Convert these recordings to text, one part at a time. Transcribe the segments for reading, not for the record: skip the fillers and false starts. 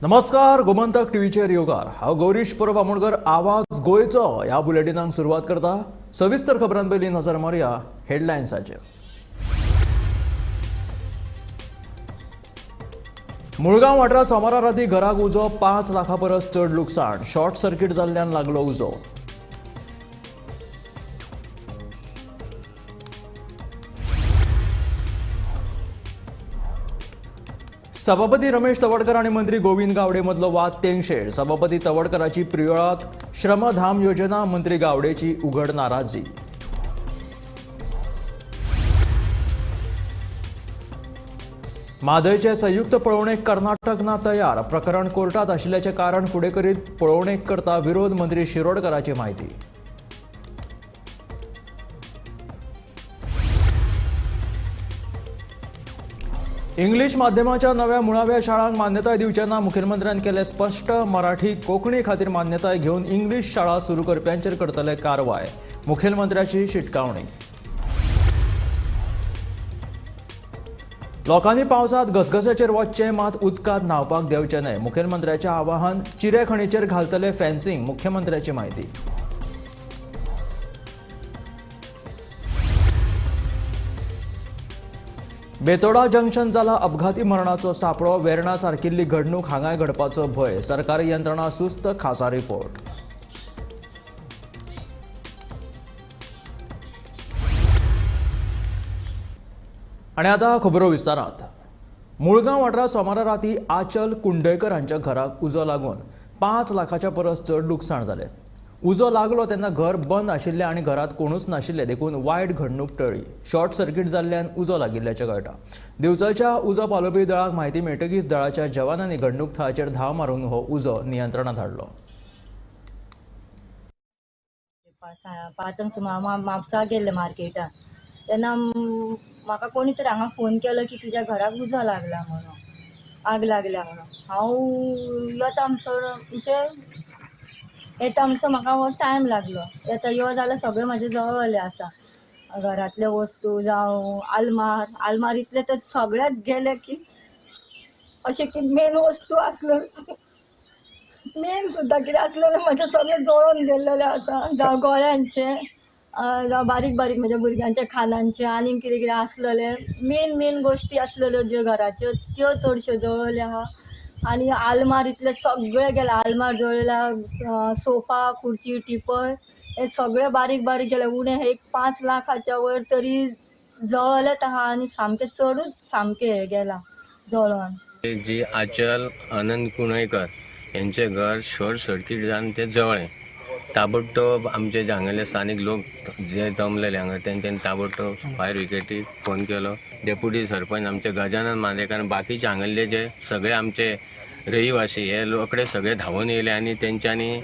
नमस्कार, गोमंतक टीव्हीचेर योगार. हांव गौरीश परब आमोणकर आवाज गोंयचो ह्या बुलेटिनाक सुरवात करता. सविस्तर खबरां पयलीं नजर मारुया हेडलायन्साचेर. मुळगांव वाठारांत सोमारा राती घराक उजो, 5 लाखां परस चड लुकसाण. शॉर्ट सर्किट जाल्ल्यान लागलो उजो. सभापती रमेश तवडकर आणि मंत्री गोविंद गावडे मधलो वाद तेंगशेर. सभापती तवडकराची प्रियोळात श्रमधाम योजना, मंत्री गावडेची उघड नाराजी. म्हादयचे संयुक्त पळोवणेक कर्नाटक ना तयार. प्रकरण कोर्टात आशिल्ल्याचें कारण फुडें करीत पळोवणेक करता विरोध, मंत्री शिरोडकराची म्हायती. इंग्लीश माध्यमाच्या नव्या मुळाव्या शाळांक मान्यताय दिवचे ना, मुखेलमंत्र्यान केलें स्पश्ट. मराठी कोंकणी खातीर मान्यताय घेवन इंग्लीश शाळा सुरू करप्यांचेर करतले कारवाय, मुखेलमंत्र्याची शिटकावणी. लोकांनी पावसांत घसघश्याचेर वचचें, मात उदकांत न्हांवपाक देंवचें न्हय, मुखेलमंत्र्याचें आवाहन. चिरेखणीचेर घालतले फेन्सिंग, मुख्यमंत्र्याची म्हायती. बेतोडा जंक्शन जाला अपघाती मरणाचो सापळो. वेर्णा सारकिल्ली घडणूक हांगाय घडपाचो भंय. सरकारी यंत्रणा सुस्त, खासा रिपोर्ट. आनी आतां खबरो विस्तारात. मुळगांव वाठारांत सोमारा राती आचल कुंडयकर हांच्या घराक उजो लागून 5 लाखाच्या परस चड लुकसाण जालें. उजो लागलो तेन्ना घर बंद आशिल्लें आनी घरांत कोणूच नाशिल्ले, देखून वायट घडणूक टळ्ळी. शॉर्ट सर्किट जाल्ल्यान उजो लागिल्ल्याचें कळटा. दिवचलच्या उजो पालोवपी दळाक म्हायती मेळटकीच दळाच्या जवानांनी घडणूक थळाचेर धांव मारून हो उजो नियंत्रणांत हाडलो. 5 सुमार म्हापसा गेल्ले मार्केटान, तेन्ना म्हाका कोणी तरी हांगा फोन केलो की तुज्या घराक उजो लागला म्हणून, आग लागल्या म्हणून. हांव येता म्हणसर म्हणजे येता म्हणसर म्हाका हो टायम लागलो. येता यो जाल्यार सगळें म्हाजें जळ्ळें आसा, घरांतल्यो वस्तू जावं आलमार, आलमारींतलें तर सगळेंच गेलें की अशें की मेन वस्तू आसल्यो, मेन सुद्दां कितें आसलेलें म्हजें सगळें जळोन गेल्लेलें आसा. जावं गोळ्यांचें, जावं बारीक बारीक म्हज्या भुरग्यांच्या खाणांचें, आनीक कितें कितें आसलेलें मेन मेन गोश्टी आसलेल्यो ज्यो घराच्यो त्यो चडश्यो जळ्ळ्यो आहा. आनी आलमारींतलें सगळें गेलें, आलमार जळ्ळ्या, सोफा, खुर्ची, टिपय हे सगळें बारीक बारीक गेलें. उणें एक 5 लाखाच्या वयर तरी जळ्ळेंच आहा आनी सामकें चडूच सामकें हें गेलां जळोन. जी आचल आनंद कुंडयकर यांचें घर शॉर्ट सर्किट जावन तें जळ्ळें. ताबडतोब आमचे जे हांगासरले स्थानीक लोक जे जमलेले हांगा तेंच्यांनी ताबडतोब फायर ब्रिगेडीक फोन केलो. डेप्युटी सरपंच आमचे गजानन मांद्रेकार, बाकीचे हांगासरले जे सगळे आमचे रहिवासी हे रोखडे सगळे धांवून येयले आनी तेंच्यांनी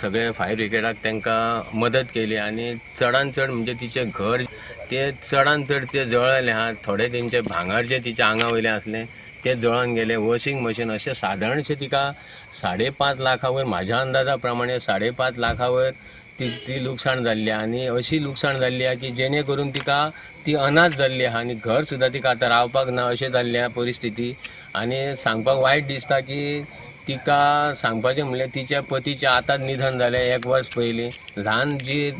सगळे फायर ब्रिगेडाक तांकां मदत केली. आनी चडान चड म्हणजे तिचें घर ते चडान चड ते जळ्ळेलें आहा. थोडे तेंचे भांगर जे तिच्या आंगा वयलें आसलें ते जळोन गेले. वॉशिंग मशीन अशें सादारणशें तिका 5.5 लाखां वयर, म्हाज्या अंदाजा प्रमाणे 5.5 लाखां वयर ती लुकसाण जाल्ली. आनी अशी लुकसाण जाल्ली आहा की जेणे करून तिका ती अनाथ जाल्ली आहा आनी घर सुद्दां तिका आतां रावपाक ना अशें जाल्लें आहा परिस्थिती. आनी सांगपाक वायट दिसता की तिका सांगपाचें म्हणल्यार तिच्या पतीचें आतांच निधन जालें 1 वर्स पयलीं. ल्हान जी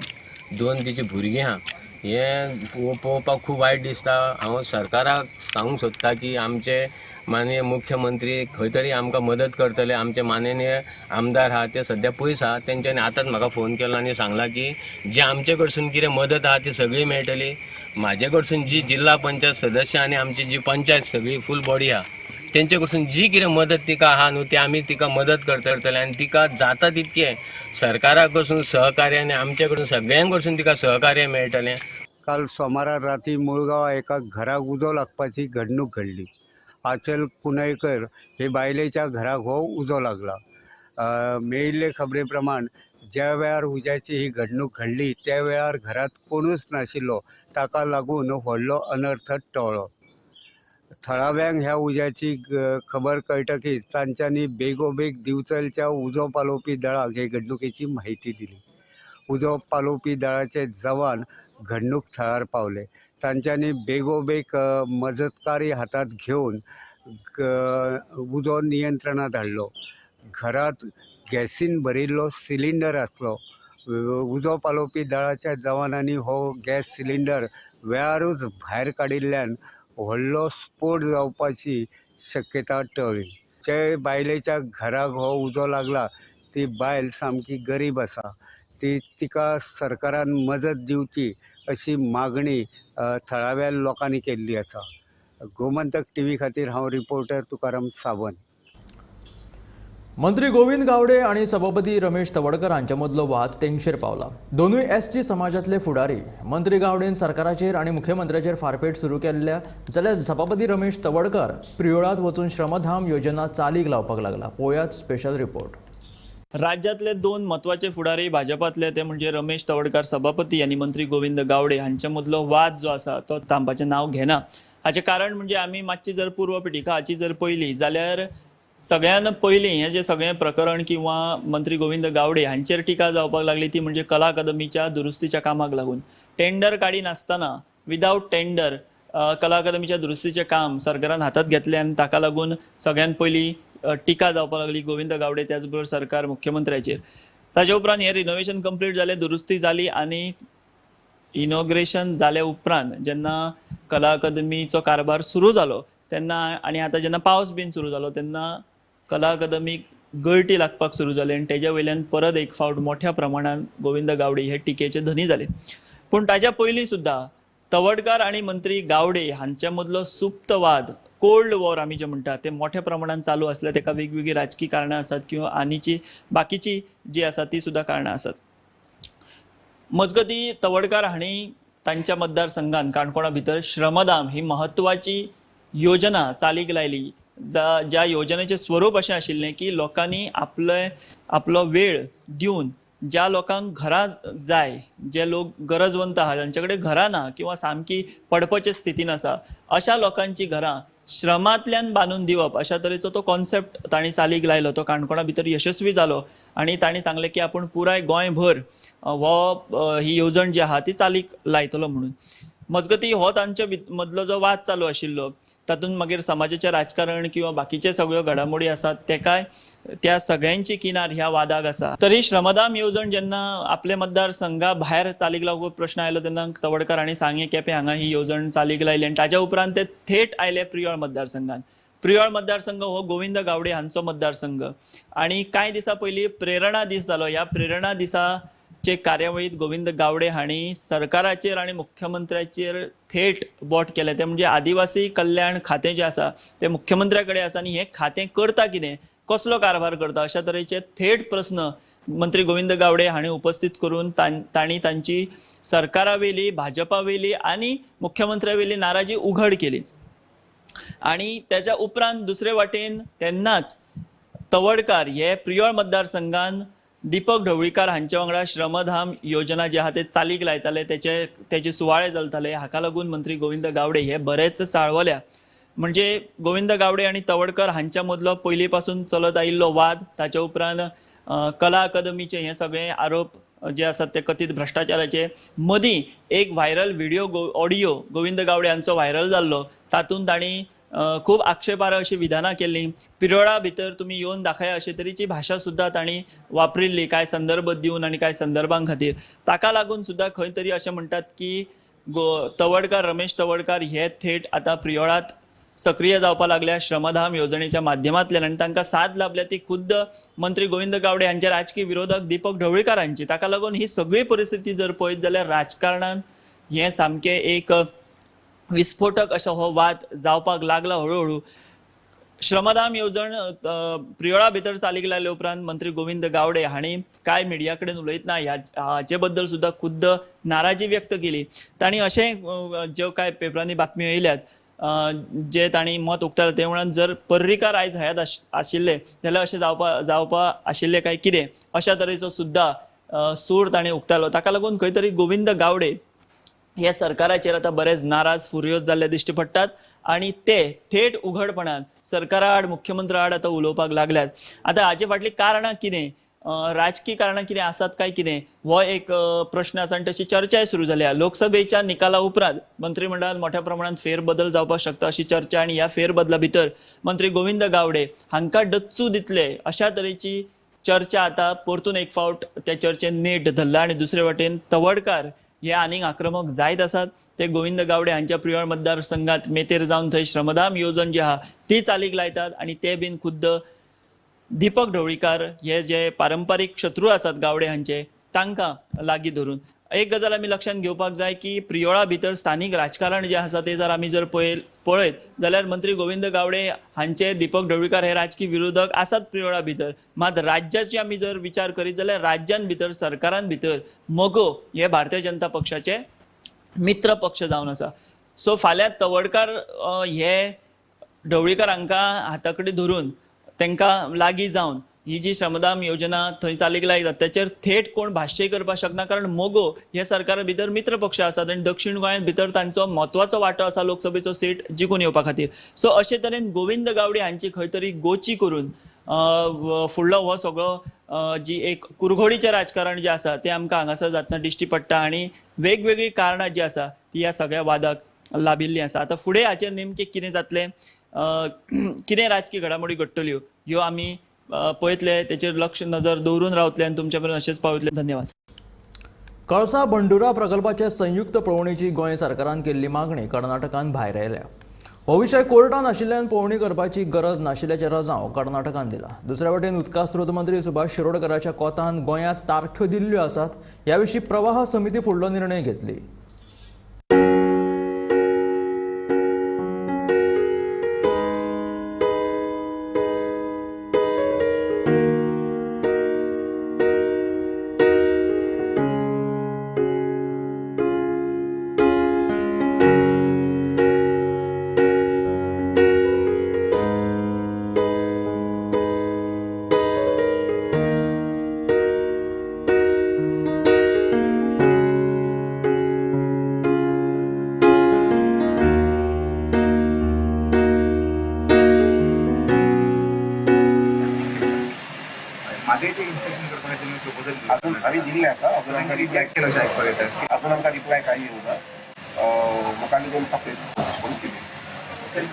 2 तिची भुरगीं आहा हें पळोवपाक खूब वायट दिसता. हांव सरकाराक सांगूंक सोदता की आमचे माननीय मुख्यमंत्री खंय तरी आमकां मदत करतले. आमचे माननीय आमदार आहा ते सद्या पयस आहा, तेंच्यांनी आतांच म्हाका फोन केलो आनी सांगलां की जे आमचे कडसून कितें मदत आहा ती सगळी मेळटली. म्हाजे कडसून जी जिल्हा पंचायत सदस्य आनी आमची जी पंचायत सगळी फूल बॉडी आहा तेंचे कडसून जी कितें मदत तिका आहा न्हू ती आमी तिका मदत करतले. आनी तिका जाता तितकें सरकारा कडसून सहकार्य आनी आमचे कडसून सगळ्यां कडसून तिका सहकार्य मेळटलें. काल सोमारा राती मुळगांव एका घराक उजो लागपाची घडणूक घडली. आचल कुंडयकर हे बायलेच्या घराक हो उजो लागला. मेळिल्ले खबरे प्रमाण ज्या वेळार उज्याची ही घडणूक घडली त्या वेळार घरात कोणूच नाशिल्लो, ताका लागून व्हडलो अनर्थ टळ्ळो. थळाव्यांक ह्या उज्याची खबर कळटकीच तांच्यांनी बेगोबेग दिवचलच्या उजो पालोवपी दळाक हे घडणुकेची म्हायती दिली. उजो पालोवपी दळाचे जवान घडणूक थळार पावले. तांच्यांनी बेगोबेग मजतकार्य हातात घेवन उजो नियंत्रणांत हाडलो. घरांत गॅसीन भरिल्लो सिलिंडर आसलो. उजो पालोवपी दळाच्या जवानांनी हो गॅस सिलिंडर वेळारूच भायर काडिल्ल्यान व्हडलो स्फोट जावपाची शक्यता टळ्ळी. जे बायलेच्या घराक हो उजो लागला ती बायल सामकी गरीब आसा. ती तिका सरकारान मजत दिवची अशी मागणी थळाव्या लोकांनी केल्ली आसा. गोमंतक टीव्ही खातीर हांव रिपोर्टर तुकाराम सावंत. मंत्री गोविंद गावडे आनी सभापती रमेश तवडकर हांचे मदलो वाद तेंगशेर पावला. दोनूय एसटी समाजांतले फुडारी मंत्री गावडेन सरकाराचेर आनी मुख्यमंत्र्याचेर फारपेट सुरू केल्ल्या, जाल्यार सभापती रमेश तवडकर प्रियोळांत वचून श्रमधाम योजना चालीक लावपाक लागला. पळोवयात स्पेशल रिपोर्ट. राज्यातले दोन म्हत्वाचे फुडारी भाजपातले ते म्हणजे रमेश तवडकार सभापती आनी मंत्री गोविंद गावडे हांचे मदलो वाद जो आसा तो थांबपाचें नांव घेना. हाचें कारण म्हणजे आमी मातशी जर पूर्व पिठिका हाची जर पळयली जाल्यार सगळ्यान पयलीं हें जें सगळें प्रकरण किंवा मंत्री गोविंद गावडे हांचेर टिका जावपाक लागली ती म्हणजे कला अकादमीच्या दुरुस्तीच्या कामाक लागून. टेंडर काडिनासतना विदावट टेंडर कला अकादमीच्या दुरुस्तीचें काम सरकारान हातांत घेतलें आनी ताका लागून सगळ्यान पयलीं टिका जावपाक लागली गोविंद गावडे त्याच बरोबर सरकार मुख्यमंत्र्याचेर. ताजे उपरांत हें रिनोवेशन कंप्लीट जालें, दुरुस्ती जाली आनी इनॉग्रेशन जाल्या उपरांत जेन्ना कला अकादमीचो कारभार सुरू जालो तेन्ना आनी आतां जेन्ना पावस बीन सुरू जालो तेन्ना कला अकादमीक गळटी लागपाक सुरू जाली आनी तेज्या वयल्यान परत एक फावट मोठ्या प्रमाणान गोविंद गावडे हे टिकेचे धनी जाले. पूण ताज्या पयलीं सुद्दां तवडकार आनी मंत्री गावडे हांच्या मदलो सुप्त वाद, कोल्ड वॉर आमी जे म्हणटात ते मोठ्या प्रमाणान चालू आसले. तेका वेगवेगळी राजकी कारणां आसात किंवा आनीची बाकीची जी आसा ती सुद्दां कारणां आसात. मजगती तवडकार हांणी तांच्या मतदारसंघान काणकोणा भितर श्रमदाम ही म्हत्वाची योजना चालीक लायली, ज्या योजनेचें स्वरूप अशें आशिल्लें की लोकांनी आपलो वेळ दिवन ज्या लोकांक घरां जाय, जे लोक गरजवंत आहा जांचे कडेन घरां ना किंवा सामकी पडपाचे स्थितीन आसा अशा लोकांची घरां श्रमांतल्यान बांदून दिवप अशा तरेचो तो कॉन्सेप्ट तांणी चालीक लायलो. तो काणकोणा भितर यशस्वी जालो आनी तांणी सांगलें की आपूण पुराय गोंयभर हो ही येवजण जी आहा ती चालीक लायतलो म्हणून. मजगती हो तांचे मदलो जो वाद चालू आशिल्लो तातूंत मागीर समाजाचें राजकारण किंवा बाकीचे सगळ्यो घडामोडी आसात तेकाय त्या सगळ्यांची किनार ह्या वादाक आसा. तरी श्रमदाम येवजण जेन्ना आपले मतदारसंघा भायर चालीक लावपाक प्रश्न आयलो तेन्ना तवडकार हांणी सांगें केपें हांगा ही येवजण चालीक लायली आनी ताज्या उपरांत ते थेट आयले प्रियोळ मतदारसंघान. प्रियोळ मतदारसंघ हो गोविंद गावडे हांचो मतदारसंघ आनी कांय दिसां पयलीं प्रेरणा दीस जालो. ह्या प्रेरणा दिसा चे कार्यावळीत गोविंद गावडे हांणी सरकाराचेर आनी मुख्यमंत्र्याचेर थेट बोट केलें. तें म्हणजे आदिवासी कल्याण खातें जें आसा तें मुख्यमंत्र्या कडेन आसा आनी हें खातें करता कितें, कसलो कारभार करता अशा तरेचे थेट प्रस्न मंत्री गोविंद गावडे हांणी उपस्थित करून तांणी तांची सरकारावेली, भाजपावेली आनी मुख्यमंत्र्यावेली नाराजी उघड केली. आनी त्याच्या उपरांत दुसरे वाटेन तेन्नाच तवडकार हे प्रियोळ मतदारसंघान दीपक ढवळीकार हांचे वांगडा श्रमधाम योजना जी आहा ते चालीक लायताले, तेचे सुवाळे चलताले. हाका लागून मंत्री गोविंद गावडे हे बरेच चाळवल्या. म्हणजे गोविंद गावडे आनी तवडकर हांच्या मदलो पयलीं पासून चलत आयिल्लो वाद, ताच्या उपरांत कला अकादमीचे हे सगळे आरोप जे आसात ते कथीत भ्रश्टाचाराचे, मदीं एक viral video audio Govind Gawde हांचो व्हायरल जाल्लो, तातूंत तांणी खूब आक्षेपार्ह अशी विधानां केल्लीं. पिरोळा भितर तुमी येवन दाखया अशे तरेची भाशा सुद्दां तांणी वापरिल्ली कांय संदर्भ दिवन आनी कांय संदर्भां खातीर. ताका लागून सुद्दां खंय तरी अशें म्हणटात की तवडकार, रमेश तवडकार हे थेट आतां प्रियोळांत सक्रीय जावपाक लागल्या श्रमधाम येवजणेच्या माध्यमांतल्यान आनी तांकां साथ लाभल्या ती खुद्द मंत्री गोविंद गावडे हांचे राजकी विरोधक दीपक ढवळीकार हांची. ताका लागून ही सगळी परिस्थिती जर पळयत जाल्यार राजकारणान हें सामकें एक विस्फोटक असो हो वाद जावपाक लागला हळुहळू. श्रमदाम येवजण प्रियोळा भितर चालीक लायले उपरांत मंत्री गोविंद गावडे हांणी कांय मिडिया कडेन उलयतना हाचे बद्दल सुद्दां खुद्द नाराजी व्यक्त केली. तांणी अशें ज्यो कांय पेपरांनी बातम्यो येयल्यात जे तांणी मत उक्तायलें ते म्हणून जर पर्रीकार आयज हयात आशिल्ले जाल्यार अशें जावपा आशिल्लें काय कितें अशा तरेचो सुद्दां सूर तांणी उक्तायलो. ताका लागून खंय तरी गोविंद गावडे ह्या सरकाराचेर आतां बरेच नाराज फुरयोज जाल्ले दिश्टी पडटात आनी ते थेट उघडपणान सरकारा आड, मुख्यमंत्र्या आड आतां उलोवपाक लागल्यात. आतां हाचे फाटलीं कारणां कितें, राजकी कारणां कितें आसात काय कितें हो एक प्रश्न आसा आनी तशी चर्चाय सुरू जाल्या. लोकसभेच्या निकाला उपरांत मंत्रिमंडळात मोठ्या प्रमाणात फेरबदल जावपाक शकता अशी चर्चा आनी ह्या फेरबदला भितर मंत्री गोविंद गावडे हांकां डच्चू दितले अशा तरेची चर्चा आता परतून एक फावट त्या चर्चेन नेट धरला. आनी दुसरे वाटेन तवडकार हे आनीक आक्रमक जायत आसात. ते गोविंद गावडे हांच्या प्रियोळ मतदारसंघात मेतेर जावन थंय श्रमदान येवजण जी आहा ती चालीक लायतात आनी ते बीन खुद्द दीपक ढवळीकार हे जे पारंपारीक शत्रू आसात गावडे हांचे तांकां लागीं धरून. एक गजाल आमी लक्षांत घेवपाक जाय की प्रियोळा भितर स्थानीक राजकारण जें आसा तें जर आमी जर पळयत जाल्यार मंत्री गोविंद गावडे हांचे दीपक ढवळीकार हे राजकी विरोधक आसात प्रियोळा भितर. मात राज्याची आमी जर विचार करीत जाल्यार राज्यान भितर सरकारान भितर मगो हे भारतीय जनता पक्षाचे मित्र पक्ष जावन आसा. सो फाल्यां तवडकार हे ढवळीकार हांकां हाता कडेन धरून तांकां लागीं जावन ही जी श्रमदान योजना थंय चालीक लायतात त्याचेर थेट कोण भाश्य करपाक शकना, कारण मगो हे सरकारा भितर मित्र पक्ष आसात आनी दक्षिण गोंयांत भितर तांचो म्हत्वाचो वांटो आसा लोकसभेचो सीट जिखून येवपा खातीर. सो अशे तरेन गोविंद गावडे हांची खंय तरी गोची करून फुडलो हो सगळो जी एक कुरघोडीचें राजकारण जें आसा तें आमकां हांगासर जातना दिश्टी पडटा आनी वेगवेगळीं कारणां जीं आसा ती ह्या सगळ्या वादाक लाभिल्लीं आसा. आतां फुडें हाचेर नेमकें कितें जातलें, कितें राजकी घडामोडी घडटल्यो ह्यो आमी पळयतले, तेचेर लक्ष नजर दवरून रावतले आनी तुमच्या पर्यंत अशेंच पावतले. धन्यवाद. कळसा बंडुरा प्रकल्पाचे संयुक्त पळोवणीची गोंय सरकारान केल्ली मागणी कर्नाटकान भायर आयल्या. हो विशय कोर्टान आशिल्ल्यान पळोवणी करपाची गरज नाशिल्ल्याचें रजांव कर्नाटकान दिला. दुसऱ्या वटेन उदका स्रोत मंत्री सुभाष शिरोडकराच्या कोतान गोंयांत तारख्यो दिल्ल्यो आसात. ह्या विशीं प्रवाह समिती फुडलो निर्णय घेतली. अजून हांवें दिल्लें आसा, अजून आमकां रिजेक्ट केलें अशें आयकपाक येता. अजून आमकां रिप्लाय कांय येवना. लोकांनी दोन सपरेट केली.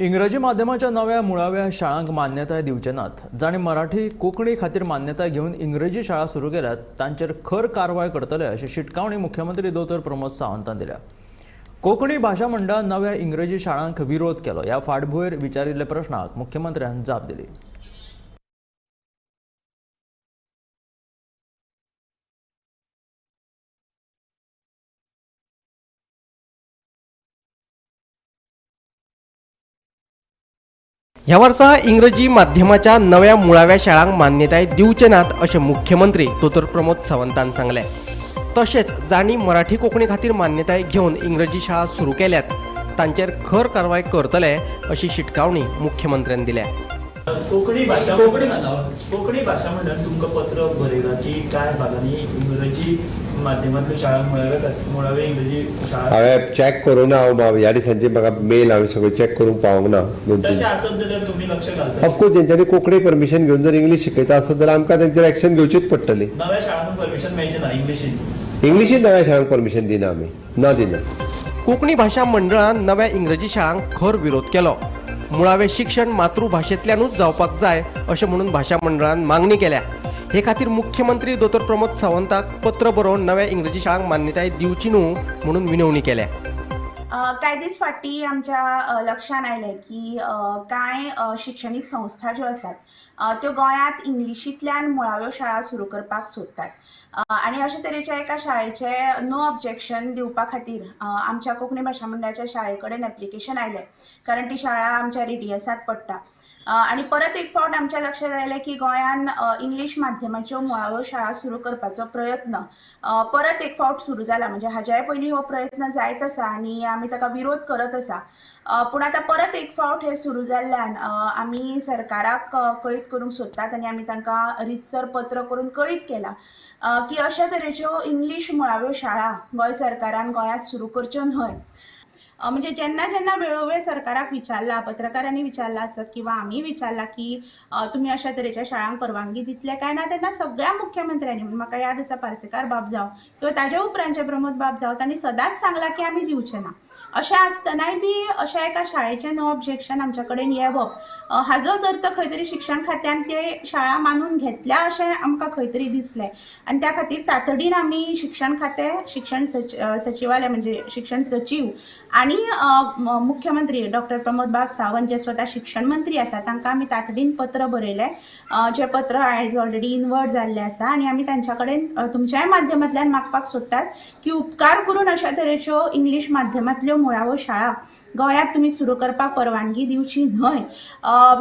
इंग्रजी माध्यमाच्या नव्या मुळाव्या शाळांक मान्यताय दिवचे नात. जांणी मराठी कोंकणी खातीर मान्यताय घेवन इंग्रजी शाळा सुरू केल्यात तांचेर खर कारवाय करतले अशी शिटकावणी मुख्यमंत्री दोतोर प्रमोद सावंतान दिल्या. कोंकणी भाशा मंडळान नव्या इंग्रजी शाळांक विरोध केलो. ह्या फाटभुंयेर विचारिल्ल्या प्रश्नाक मुख्यमंत्र्यान जाप दिली. ह्या वर्सा इंग्रजी माध्यमाच्या नव्या मुळाव्या शाळांक मान्यताय दिवचे नात अशें मुख्यमंत्री दोतोर प्रमोद सावंतान सांगलें. तशेंच जांणी मराठी कोंकणी खातीर मान्यताय घेवन इंग्रजी शाळा सुरू केल्यात तांचेर खर कारवाय करतले अशी शिटकावणी मुख्यमंत्र्यान दिल्या. कोंकणी भाशा कोंकणी भाशा मंडळान तुमकां पत्र बरयलां की कांय भागांनी इंग्रजी माध्यमांतल्यो शाळा मुळाव्या इंग्रजी शाळा हांवें चॅक करूं ना. हांव ह्या दिसांची म्हाका मेल हांवें सगळें चॅक करूंक पावूंक ना. तशें आसत जाल्यार तुमी लक्ष घालता. ऑफकोर्स तेंच्यांनी कोंकणी परमिशन घेवन जर इंग्लीश शिकयता आसत जाल्यार आमकां तेंचेर एक्शन घेवचीच पडटली. नव्या शाळांक परमिशन मेळचें ना इंग्लिशीन? इंग्लिशीन नव्या शाळांक परमिशन दिना आमी, ना दिना. कोंकणी भाशा मंडळान नव्या इंग्रजी शाळांक खर विरोध केलो. मुळावें शिक्षण मातृभाशेंतल्यानूच जावपाक जाय अशें म्हणून भाशा मंडळान मागणी केल्या. हे खातीर मुख्यमंत्री दोतोर प्रमोद सावंताक पत्र बरोवन नव्या इंग्रजी शाळांक मान्यताय दिवची न्हू म्हणून विनवणी केल्या. कांय दीस फाटीं आमच्या लक्षांत आयलें की कांय शिक्षणीक संस्था ज्यो आसात त्यो गोंयांत इंग्लिशींतल्यान मुळाव्यो शाळा सुरू करपाक सोदतात आनी अशे तरेच्या एका शाळेचें नो ऑब्जेक्शन दिवपा खातीर आमच्या कोंकणी भाशा मंडळाच्या शाळे कडेन एप्लिकेशन आयलें, कारण ती शाळा आमच्या रेडियसांत पडटा. आनी परत एक फावट आमच्या लक्षांत आयलें की गोंयांत इंग्लीश माध्यमाच्यो मुळाव्यो शाळा सुरू करपाचो प्रयत्न परत एक फावट सुरू जाला. म्हणजे हाज्याय पयलीं हो प्रयत्न जायत आसा आनी आमी ताका विरोध करत आसा, पूण आतां परत एक फावट हें सुरू जाल्ल्यान आमी सरकाराक कळीत करूंक सोदतात आनी आमी तांकां रितसर पत्र करून कळीत केलां की अशा तरेच्यो इंग्लीश मुळाव्यो शाळा गोंय सरकारान गोंयांत सुरू करच्यो न्हय. म्हणजे जेन्ना जेन्ना वेळोवेळ सरकाराक विचारला, पत्रकारांनी विचारला आसत किंवा आमी विचारला की तुमी अशा तरेच्या शाळांक परवानगी दितले काय ना, तेन्ना सगळ्या मुख्यमंत्र्यांनी, म्हाका याद आसा पार्सेकार बाब जावं किंवा ताज्या उपरांतचे प्रमोद बाब जावं, तांणी सदांच सांगला की आमी दिवचे ना. अशें आसतनाय बी अशा एका शाळेचें नो ऑब्जेक्शन आमच्या कडेन येवप हाजोच अर्थ खंय तरी शिक्षण खात्यान ते शाळा मानून घेतल्या अशें आमकां खंय तरी दिसलें. आनी त्या खातीर तातडीन आमी शिक्षण खातें, शिक्षण सचिवालय म्हणजे शिक्षण सचीव आनी मुख्यमंत्री डॉक्टर प्रमोद बाब सावंत जे स्वता शिक्षण मंत्री आसा तांकां आमी तातडीन पत्र बरयलें, जें पत्र आयज ऑलरेडी इनवर्ड जाल्लें आसा. आनी आमी तांच्या कडेन तुमच्याय माध्यमांतल्यान मागपाक सोदतात की उपकार करून अशा तरेच्यो इंग्लीश माध्यमांतल्यो मुळाव्यो शाळा गोंयांत तुमी सुरू करपाक परवानगी दिवची न्हय.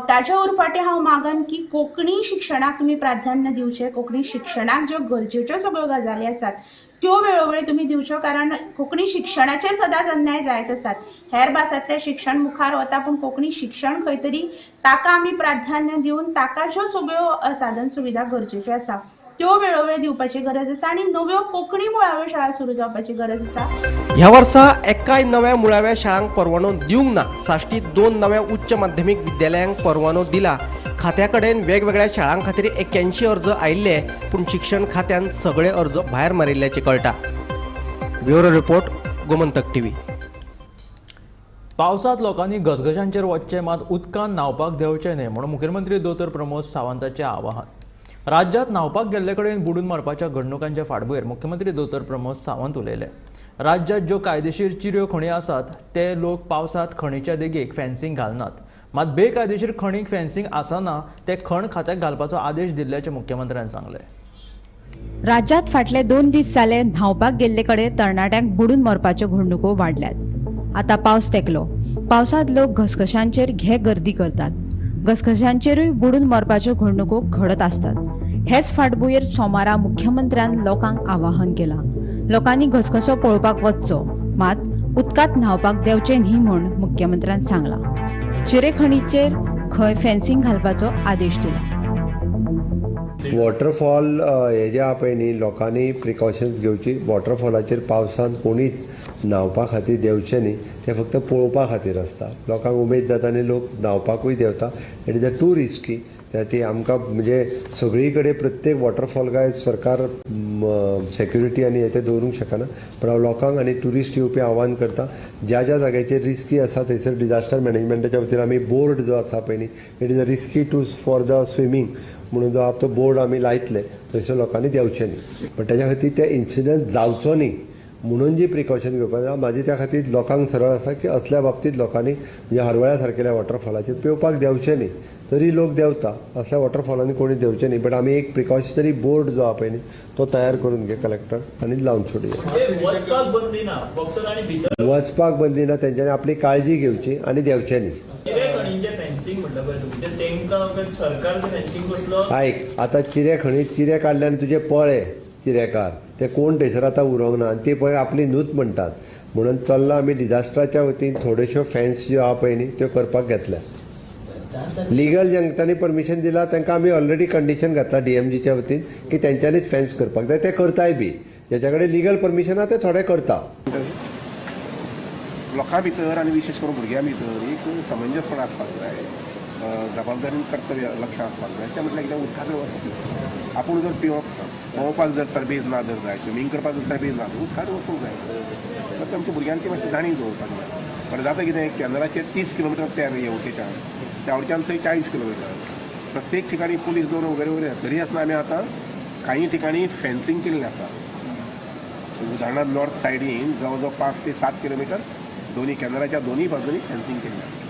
ताच्या उरफाटें हांव मागन की कोंकणी शिक्षणाक तुमी प्राधान्य दिवचें, कोंकणी शिक्षणाक ज्यो गरजेच्यो सगळ्यो गजाली आसात त्यो वेळोवेळी तुमी दिवच्यो, कारण कोंकणी शिक्षणाचेर सदांच अन्याय जायत आसात. हेर भासांतलें शिक्षण मुखार वता पूण कोंकणी शिक्षण खंय तरी ताका आमी प्राधान्य दिवन ताका ज्यो सगळ्यो साधन सुविधा गरजेच्यो आसा त्यो वेळोवेळ दिवपाची गरज आसा आनी नव्यो कोंकणी मुळाव्यो शाळा सुरू जावपाची गरज आसा. ह्या वर्सा एकाय नव्या मुळाव्या शाळांक परवानो दिवंक ना. साश्टीत 2 नव्या उच्च माध्यमीक विद्यालयांक परवानो दिला. खात्या कडेन वेगवेगळ्या शाळां खातीर 81 अर्ज आयिल्ले, पूण शिक्षण खात्यान सगळे अर्ज भायर मारिल्ल्याचें कळटा. Bureau report, Gomantak TV. पावसांत लोकांनी घसघशांचेर वचचें मात उदकांत न्हांवपाक देंवचें न्हय म्हणून मुखेलमंत्री दोतोर प्रमोद सावंताचें आवाहन. राज्यांत न्हांवपाक गेल्ले कडेन बुडून मरपाच्या घडणुकांच्या फाटभुंयेर मुख्यमंत्री दोतोर प्रमोद सावंत उलयले. राज्यांत ज्यो कायदेशीर चिऱ्यो खणी आसात ते लोक पावसांत खणीच्या देगेक फेन्सिंग घालनात, मात बेकायदेशीर खणीक फेन्सिंग आसना ते खण खात्याक घालपाचो आदेश दिल्ल्याचें मुख्यमंत्र्यान सांगलें. राज्यांत फाटले 2 दीस जाले न्हांवपाक गेल्ले कडेन तरणाट्यांक बुडून मरपाच्यो घडणुको वाडल्यात. आतां पावस तेंकलो. पावसांत लोक घसघशांचेर घे गर्दी करतात. घसघशांचेरूय बुडून मरपाच्यो घडणुको घडत आसतात. हेच फाटभुंयेर सोमारा मुख्यमंत्र्यान लोकांक आवाहन केलां, लोकांनी घसघसो पळोवपाक वचचो मात उदकांत न्हांवपाक देंवचें न्ही म्हूण मुख्यमंत्र्यान सांगलां. चिरेखणीचेर खंय फेन्सिंग घालपाचो आदेश दिला. वॉटरफॉल हे जे आहा पळय न्ही, लोकांनी प्रिकॉशन्स घेवची. वॉटरफॉलाचेर पावसांत कोणीच न्हांवपा खातीर देंवचें न्ही, तें फक्त पळोवपा खातीर आसता. लोकांक उमेद जाता आनी लोक न्हांवपाकूय देंवता. It is a too risky. ती आमकां म्हणजे सगळी कडेन प्रत्येक वॉटरफॉल काय सरकार सेक्युरिटी आनी हे ते दवरूंक शकना, पण हांव लोकांक आनी ट्युरिस्ट येवपी आव्हान करता, ज्या ज्या जाग्याचेर रिस्की आसा थंयसर डिजास्टर मॅनेजमेंटाच्या वतीन आमी बोर्ड जो आसा पळय न्ही, it is a risky to for the swimming म्हणून जो आहा तो बोर्ड आमी लायतले, थंयसर लोकांनी देंवचें न्ही. पण ताच्या खातीर ते इन्सिडंट जावचो न्ही म्हणून जी प्रिकॉशन घेवपाक जाय. म्हाजी त्या खातीर लोकांक सरळ आसा की असल्या बाबतींत लोकांनी म्हणजे हरवळ्या सारकेल्या वॉटरफॉलाचेर पेंवपाक देंवचें न्ही, तरी लोक देंवता, असल्या वॉटरफॉलांनी कोणी देंवचें न्ही. बट आमी एक प्रिकॉशनरी बोर्ड जो आहा पळय न्ही तो तयार करून घे कलेक्टर आनी लावन सोडया. वचपाक बंदी ना, तेंच्यांनी आपली काळजी घेवची आनी देंवचें न्ही. आयक, आतां चिरे खणी चिरे काडले आनी तुजे पळे चिरेकार ते कोण थंयसर आतां उरोंक ना आनी ती पळय आपली न्हूच म्हणटात. म्हणून चल्ला आमी डिजास्टराच्या वतीन थोड्योश्यो फॅन्स ज्यो आहा पळय न्ही त्यो करपाक घेतल्या. लिगल जांकां परमिशन दिलां तांकां आमी ऑलरेडी कंडिशन घातला डीएमजीच्या वतीन की तेंच्यांनीच फॅन्स करपाक जाय, ते करताय बी. ज्याच्या कडेन लिगल परमिशन आहा ते थोडे करता. लोकां भितर आनी विशेश करून भुरग्यां भितर एक समंजसपण आसपाक जाय, जबाबदारीन कर्तव्य लक्ष आसपाक जाय. तें म्हटल्यार कितें, उदका कडेन वचप ना. आपूण जर पेंवपाक जर तरबेज ना जर जाय, स्विमींग करपाक जर तरबेज ना, उदकाक वचूंक जाय. तर आमच्या भुरग्यांक ती मातशी जाणीव दवरपाक जाय. बरें जाता कितें, केंद्राचेर 30 किलोमिटर तयार हेवटेच्यान, त्यावटेच्यान थंय 40 किलोमिटर, प्रत्येक ठिकाणी पुलीस दवरून वगैरे वगैरे. तरी आसतना आमी आतां काही ठिकाणी फेन्सिंग केल्लें आसा. उदाहरणार्थ नॉर्थ सायडीन जवळ जवळ 5 ते 7 किलोमिटर दोन्ही केंद्राच्या दोन्ही बाजूंनी फेन्सिंग केल्लें आसा.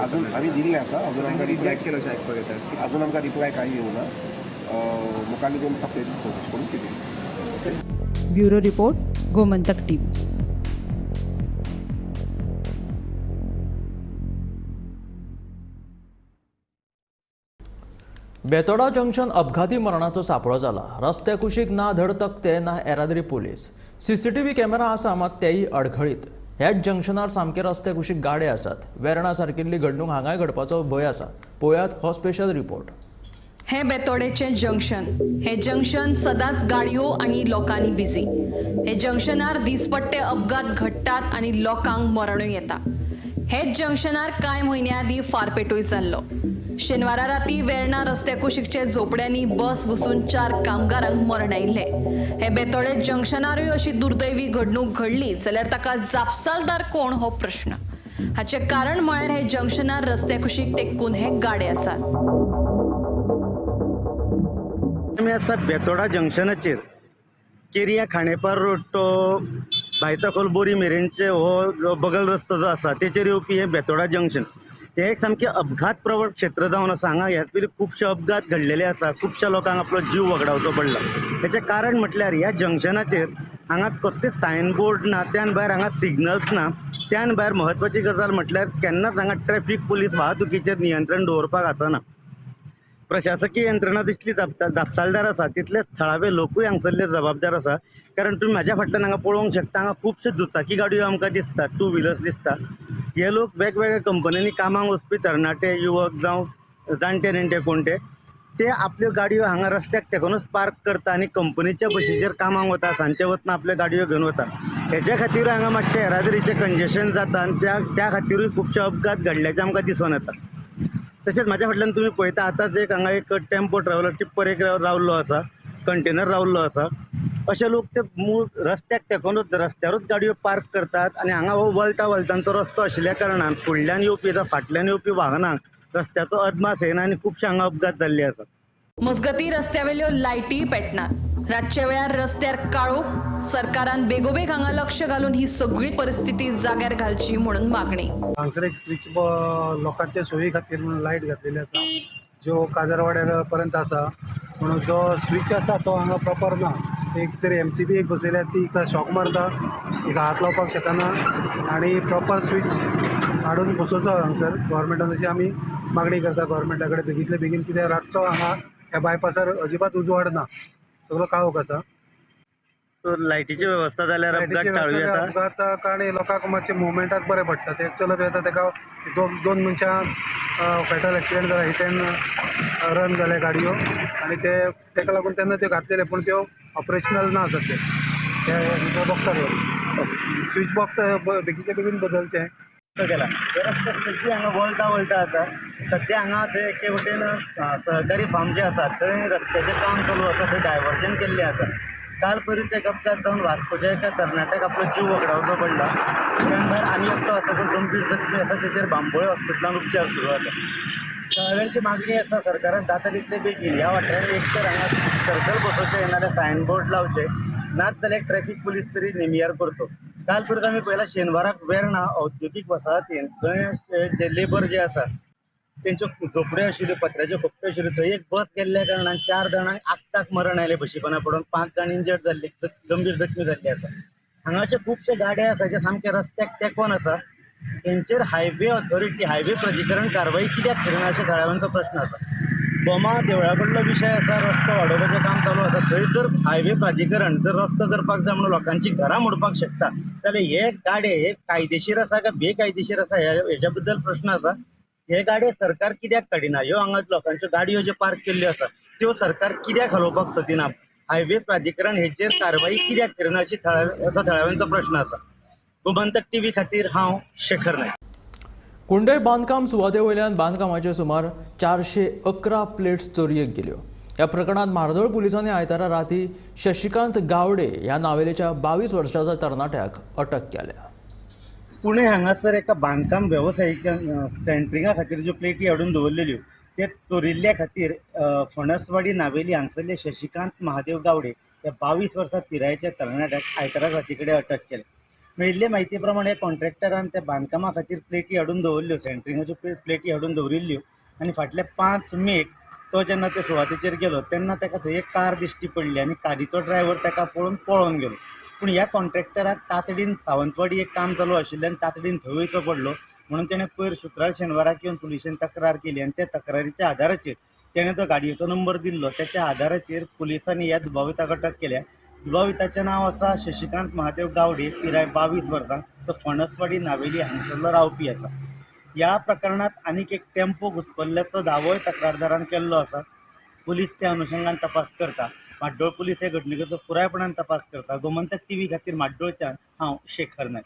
अजून आमी दिल्लें आसा, अजून आमकां रिप्लाय केलो आयकपाक येता, अजून आमकां रिप्लाय कांय येवना. मुखार दोन सप्तक चवकशी करून केली. Bureau report, Gomantak TV. Betora junction अपघाती मरणाचो सापळो जाला. रस्त्या कुशीक ना धड तकते ना येरादारी पुलीस. सीसीटीव्ही कॅमेरा आसा मात तेय अडखळीत. ह्याच जंक्शनार सामके रस्त्या कुशीक गाडे आसात. वेर्णा सारकिल्ली घडणूक हांगाय घडपाचो भंय आसा. पळयात हो स्पेशल रिपोर्ट. हें बेतोडेचें जंक्शन. हें जंक्शन सदांच गाडयो आनी लोकांनी बिजी. हे जंक्शनार दिसपट्टे अपघात घडटात आनी लोकांक मरणूय येता. हेच जंक्शनार कांय म्हयन्या आदीं फारपेटूय जाल्लो. शेनवारा राती वेर्णा रस्त्या कुशीकचे झोपड्यांनी बस घुसून 4 कामगारांक मरण आयिल्लें. हे बेतोडे जंक्शनारूय अशी दुर्दैवी घडणूक घडली जाल्यार ताका जापसालदार कोण हो प्रश्न. हाचें कारण म्हळ्यार हे जंक्शनार रस्त्या कुशीक तेक्कून हे गाडे आसात. आमी आसा बेतोडा जंक्शनाचेर. केरिया खांडेपार रोड तो भायतखोल बोरी मेरेनचे हो जो बगल रस्तो जो आसा तेचेर येवपी हें बेतोडा जंक्शन. हें एक सामकें अपघात प्रवण क्षेत्र जावन आसा. हांगा ह्या पयलीं खुबशे अपघात घडलेले आसा, खुबश्या लोकांक आपलो जीव वगडावचो पडला. हेचें कारण म्हटल्यार ह्या जंक्शनाचेर हांगा कसलेच सायन बोर्ड ना, त्यान भायर हांगा सिग्नल्स ना, त्यान भायर म्हत्वाची गजाल म्हटल्यार केन्नाच हांगा ट्रॅफीक पुलीस वाहतुकीचेर नियंत्रण दवरपाक आसना. प्रशासकीय यंत्रणा जितली जापसालदार आसा तितलेच थळावे लोकूय हांगसरले जबाबदार आसा. कारण तुमी म्हाज्या फाटल्यान हांगा पळोवंक शकता, हांगा खुबश्यो दुचाकी गाडयो आमकां दिसता, टू व्हिलर्स दिसता. हे लोक वेगवेगळ्या कंपन्यांनी कामाक वचपी तरणाटे युवक जावं जाणटे नेणटे कोण ते आपल्यो गाडयो हांगा रस्त्याक तेकूनच पार्क करता आनी कंपनीच्या बशीचेर कामाक वता, सांजचे वतना आपल्यो गाडयो घेवन वता. हेच्या खातीर हांगा मातशें येरादारीचें कंजेशन जाता आनी त्या खातीरूय खुबशे अपघात घडल्याचे आमकां दिसून येता. तशेंच म्हाज्या फाटल्यान तुमी पळयता आतांच एक हांगा एक टेम्पो ट्रॅव्हलर टिप्पर एक रावल्लो आसा, कंटेनर रावल्लो आसा. अशे लोक ते मूळ रस्त्याक तेकूनच रस्त्यारूच गाडयो पार्क करतात आनी हांगा हो वलता वलतांचो रस्तो आशिल्ल्या कारणान फुडल्यान येवपी जावं फाटल्यान येवपी वाहनांक रस्त्याचो अदमास येना आनी खुबशे हांगा अपघात जाल्ले आसा. मजगतीं रस्त्यावेल्यो लायटी पेटनात. रातच्या वेळार रस्त्यार काळोख. सरकारान बेगोबेग हांगा लक्ष घालून ही सगळी परिस्थिती जाग्यार घालची म्हणून मागणी. हांगसर एक स्विच लोकांचे सोयी खातीर म्हणून लायट घातलेली आसा ज्यो काजरवाड्या पर्यंत आसा, म्हणून जो स्विच आसा तो हांगा प्रॉपर ना. एक तरी MCB एक बसयल्या ती हिका शॉक मारता, हिका हात लावपाक शकना आनी प्रॉपर स्विच हाडून बसोवचो हांगसर गव्हर्मेंटान, अशी आमी मागणी करता गव्हर्मेंटा कडेन बेगींतले बेगीन. कित्याक रातचो हांगा ह्या बायपासार अजिबात उजवाड ना, सगळो काळोख आसा. सो लायटीची वेवस्था जाल्यार अपघात टाळू येता. अपघात कारण लोकांक मातशें मुवमेंटाक बरें पडटा. ते चलत येता ताका दोन मनशां फेटल एक्सिडंट जाला, हिट एंड रन जाले गाडयो आनी ते ताका लागून तेन्ना त्यो घातलेले, पूण त्यो ऑपरेशनल ना सद्या. ते बॉक्साक लागून स्विच बॉक्स बेगीनच्या बेगीन बदलचें. केला हे रस्ते सगळी हांगा वळटा वळटा आसा. सद्या हांगा थंय एके वटेन सहकारी फार्म जे आसा थंय रस्त्याचें काम चालू आसा, थंय डायवर्जन केल्लें आसा. काल पयरूच एक अपघात जावन वास्कोच्या एका तरणाट्याक आपलो जीव वगडावचो पडला. त्यान भायर आनी एकटो आसा जो गंभीर जखमी आसा, तेचेर बांबोळे हॉस्पिटलान उपचार सुरू आसा. थळाव्यांची मागणी आसा सरकारान जाता तितले बेगीन ह्या वाठारांत एक तर हांगा सर्कल बसोवचें नाजाल्यार सायन बोर्ड लावचें, नाच जाल्यार ट्रॅफीक पुलीस तरी नेमियार करचो. काल परत आमी पळयला शेनवाराक वेर्णा औद्योगीक वसाहतीन थंय जे लेबर जे आसा तेंच्यो झोपड्यो आशिल्ल्यो, पत्र्याच्यो खोपट्यो आशिल्ल्यो, थंय एक बस गेल्ल्या कारणान 4 जाणांक आक्ताक मरण आयलें बशीपना पडून, 5 जाण इंजर्ड जाल्ले, गंभीर जखमी जाल्ले आसा. हांगाचे खुबशे गाडे आसा जे सामके रस्त्याक तेंकोन आसा, तेंचेर हायवे ऑथॉरिटी, हायवे प्राधिकरण कारवाई कित्याक करिना अशें थळाव्यांचो प्रश्न आसा. बोमा देवळा कडलो विशय आसा, रस्तो वाडोवपाचें काम चालू आसा, थंय जर हायवे प्राधिकरण जर रस्तो करपाक जाय म्हणून लोकांची घरां मोडपाक शकता जाल्यार हे गाडे हे कायदेशीर आसा काय बेकायदेशीर आसा हेच्या बद्दल प्रश्न आसा. हे गाडे सरकार कित्याक काडिना? ह्यो हांगा लोकांच्यो गाडयो ज्यो पार्क केल्ल्यो आसा त्यो सरकार कित्याक हलोवपाक सोदिना? हायवे प्राधिकरण हेचेर कारवाई कित्याक करिना अशी असो थळाव्यांचो प्रश्न आसा. गोमंतक टीव्ही खातीर हांव शेखर नायक. कुंडय बांदकाम सुवाते वयल्यान बांदकामाचे सुमार 411 प्लेट्स चोरयेक गेल्यो. ह्या प्रकरणांत म्हार्दोळ पुलिसांनी आयतारा राती शशिकांत गावडे ह्या नावेलेच्या 22 वर्सांच्या तरणाट्याक अटक केल्या. पुणे हांगासर एका बांदकाम वेवसायिकान सेंट्रिंगा खातीर ज्यो प्लेटी हाडून दवरलेल्यो ते चोरिल्ल्या खातीर फणसवाडी नावेली हांगसरले शशिकांत महादेव गावडे ह्या 22 वर्सां पिरायेच्या तरणाट्याक आयतारा राती कडेन अटक केल्या. मेळिल्ले म्हायती प्रमाणे कॉन्ट्रॅक्टरान त्या बांदकामा खातीर प्लेटी हाडून दवरल्यो, सेंट्रिंगाच्यो प्लेटी हाडून दवरिल्ल्यो आनी फाटल्या 5 मेक तो जेन्ना ते सुवातेचेर गेलो तेन्ना ताका थंय एक कार दिश्टी पडली आनी कारीचो ड्रायव्हर ताका पळोवन पळोवन गेलो. पूण ह्या कॉन्ट्रॅक्टराक तातडीन सावंतवाडी एक काम चालू आशिल्ल्यान तातडीन थंय वयचो पडलो म्हणून तेणें पयर शुक्रार शेनवाराक येवन पुलिशेन तक्रार केली आनी त्या तक्रारीच्या आदाराचेर तेणें तो गाडयेचो नंबर दिल्लो, त्याच्या आदाराचेर पुलिसांनी ह्या दुबाविताक अटक केल्या. दुबाविताचें नांव आसा शशिकांत महादेव गावडे, पिराय 22 वर्सां, तो फणसवाडी नावेली हांगसरलो रावपी आसा. ह्या प्रकरणांत आनीक एक टेम्पो घुसपल्ल्याचो दावोय तक्रारदारान केल्लो आसा. पुलीस त्या अनुशंगान तपास करता. म्हाड्डोळ पुलीस हे घडणुकेचो पुरायपणान तपास करता. गोमंतक टीव्ही खातीर म्हाड्डोळच्यान हांव शेखर नायक.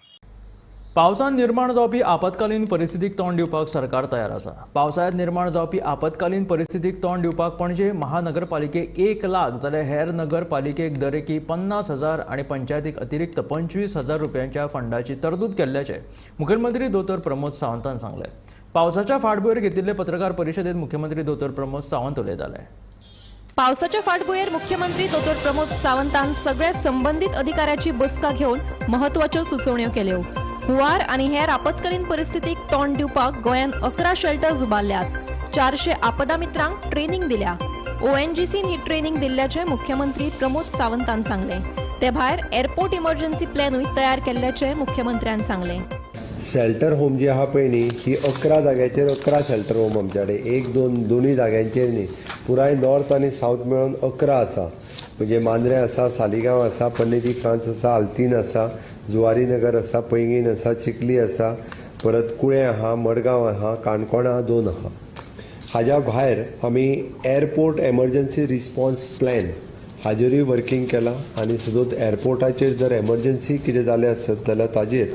पावसान निर्माण जावपी आपत्कालीन परिस्थितीक तोंड दिवपाक सरकार तयार आसा. पावसाळ्यांत निर्माण जावपी आपत्कालीन परिस्थितीक तोंड दिवपाक पणजे महानगरपालिकेक 1 लाख जाल्यार हेर नगरपालिकेक दरेकी 50,000 आनी पंचायतीक अतिरिक्त 25,000 रुपयांच्या फंडाची तरतूद केल्ल्याचें मुखेलमंत्री दोतोर प्रमोद सावंतान सांगलें. पावसाच्या फाटभुंयेर घेतिल्ले पत्रकार परिशदेंत मुख्यमंत्री दोतोर प्रमोद सावंत उलयताले. पावसाच्या फाटभुंयेर मुख्यमंत्री दोतोर प्रमोद सावंतान सगळ्या संबंदीत अधिकाऱ्याची बसका घेवन महत्वाच्यो सुचोवण्यो केल्यो. हुंवार आनी हेर आपत्कालीन परिस्थितीक तोंड दिवपाक गोंयांत 11 शेल्टर्स उबारल्यात. 400 आपदा मित्रांक ट्रेनिंग दिल्या. ONGCन ही ट्रेनिंग दिल्ल्याचें मुख्यमंत्री प्रमोद सावंतान सांगलें. ते भायर एअरपोर्ट इमर्जन्सी प्लॅनूय तयार केल्ल्याचें मुख्यमंत्र्यान सांगलें. शेल्टर होम जी आहा पळय न्ही, ही 11 जाग्याचेर 11 शेल्टर होम आमच्या कडेन, 1 2 दोनूय जाग्यांचेर न्ही, पुराय नॉर्थ आनी सावथ मेळून 11 आसा. म्हणजे मांद्रें आसा, सालिगांव आसा, पन्नेदी फ्रांस आसा, आल्तीन आसा, जुवारी नगर आसा, पैंगीण आसा, चिखली आसा, परत कुळें आहा, मडगांव आहा, काणकोण आहा, 2 आहा. हाज्या भायर आमी एअरपोर्ट एमर्जन्सी रिस्पॉन्स प्लॅन हाजेरूय वर्किंग केलां आनी सदोत एअरपोर्टाचेर जर एमर्जन्सी कितें जालें आसत जाल्यार ताजेर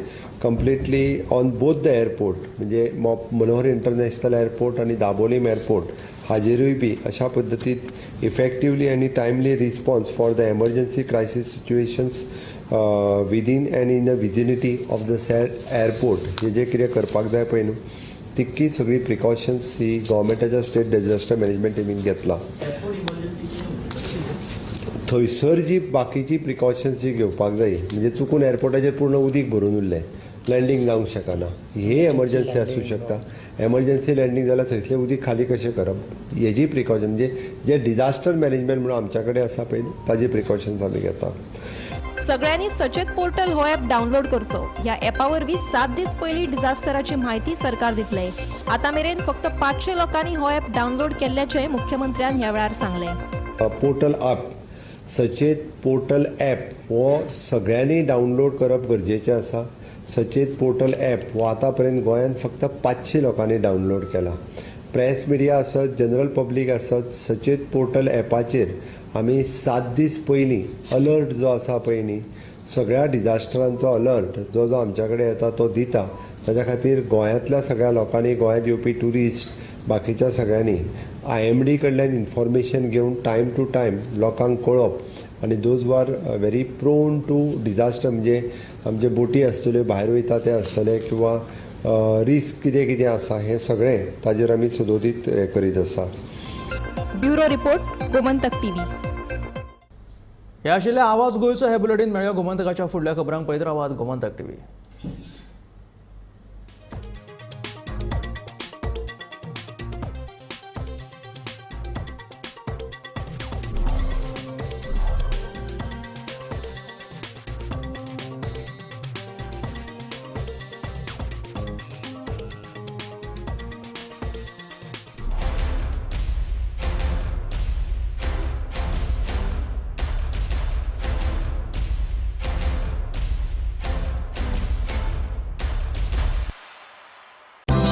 completely on both the airport म्हणजे मनोहर इंटरनॅशनल एअरपोर्ट आनी दाबोलीम एअरपोर्ट हाजेरूय बी अशा पद्दतीत इफेक्टिवली आनी timely response for the emergency crisis situations within and in the vicinity of the said airport हे जे कितें करपाक जाय पळय न्हू, तितकी सगळी प्रिकॉशन्स ही गव्हर्मेंटाच्या स्टेट डिझास्टर मॅनेजमेंट टिमीन घेतला. थंयसर जी बाकीची प्रिकॉशन्स जी घेवपाक जाय, म्हणजे चुकून एअरपोर्टाचेर पूर्ण उदीक भरून उरलें, लँडींग जावंक शकना, हे एमर्जन्सी आसूं शकता. एमर्जन्सी लँडींग जाल्यार थंयसलें उदीक खाली कशें करप हेजी प्रिकॉशन, म्हणजे जे डिझास्टर मॅनेजमेंट म्हणून आमच्या कडेन आसा पळय ताजी प्रिकॉशन्स आमी घेता. सगळ्यांनी सचेत पोर्टल हो ॲप डावनलोड करचो. ह्या ॲपा वरवीं 7 दीस पयलीं डिझास्टराची म्हायती सरकार दितले. आतां मेरेन फक्त 500 लोकांनी हो ॲप डावनलोड केल्ल्याचें मुख्यमंत्र्यान ह्या वेळार सांगलें. पोर्टल ॲप, सचेत पोर्टल ॲप हो सगळ्यांनी डावनलोड करप गरजेचें आसा. सचेत पोर्टल ॲप हो आतां पर्यंत गोंयांत फक्त 500 लोकांनी डावनलोड केला. प्रेस मिडिया आसत, जनरल पब्लीक आसत, सचेत पोर्टल ॲपाचेर आमी 7 दीस पयलीं अलर्ट जो आसा पळय न्ही, सगळ्या डिझास्टरांचो अलर्ट जो जो आमच्या कडेन येता तो दिता. ताच्या खातीर गोंयांतल्या सगळ्या लोकांनी, गोंयांत येवपी ट्युरिस्ट, बाकीच्या सगळ्यांनी IMD कडल्यान इन्फॉर्मेशन घेवन टायम टू टायम लोकांक कळोवप आनी those are very prone to disaster, म्हणजे आमचे बोटी आसतल्यो, भायर वयता ते आसतले, किंवा रिस्क कितें कितें आसा हें सगळें ताजेर आमी सदोदीत हें करीत आसा. Bureau report, Gomantak TV. हे आशिल्ले आवाज गोंयचो हे बुलेटीन. मेळया गोमंतकाच्या फुडल्या खबरांक. पळयत रावात Gomantak TV.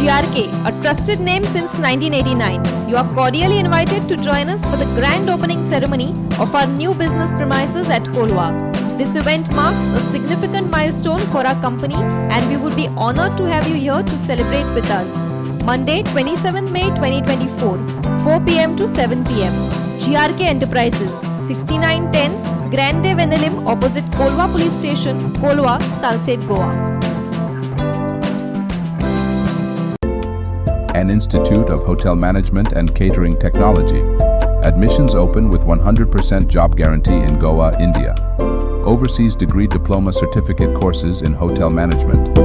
GRK, a trusted name since 1989. You are cordially invited to join us for the grand opening ceremony of our new business premises at Kolwa. This event marks a significant milestone for our company and we would be honored to have you here to celebrate with us. Monday, 27 May 2024, 4 p.m. to 7 p.m. GRK Enterprises, 6910 Grande Venelim, opposite Kolwa Police Station, Kolwa, Salsette, Goa. An Institute of Hotel Management and Catering Technology. Admissions open with 100% job guarantee in Goa, India. Overseas degree diploma certificate courses in hotel management.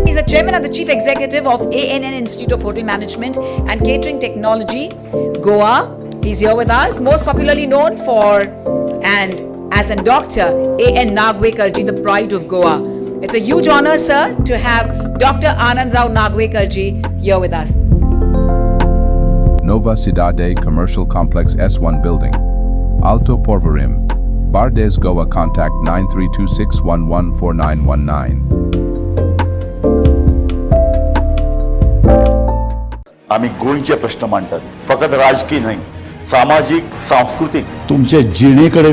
He's the chairman and the chief executive of ANN Institute of Hotel Management and Catering Technology, Goa. He's here with us, most popularly known for and as a doctor, A.N. Nagwekar ji, the pride of Goa. It's a huge honor, sir, to have Dr. Anand Rao Nagwekar ji here with us. Nova Cidade Commercial Complex S1 Building, Alto Porvorim, Bardez, Goa. Contact 9326114919. आम्ही गोंयचे प्रश्न मांडटात, फकत राजकीय न्हय. सामाजीक, सांस्कृतीक तुमचे जिणेकडे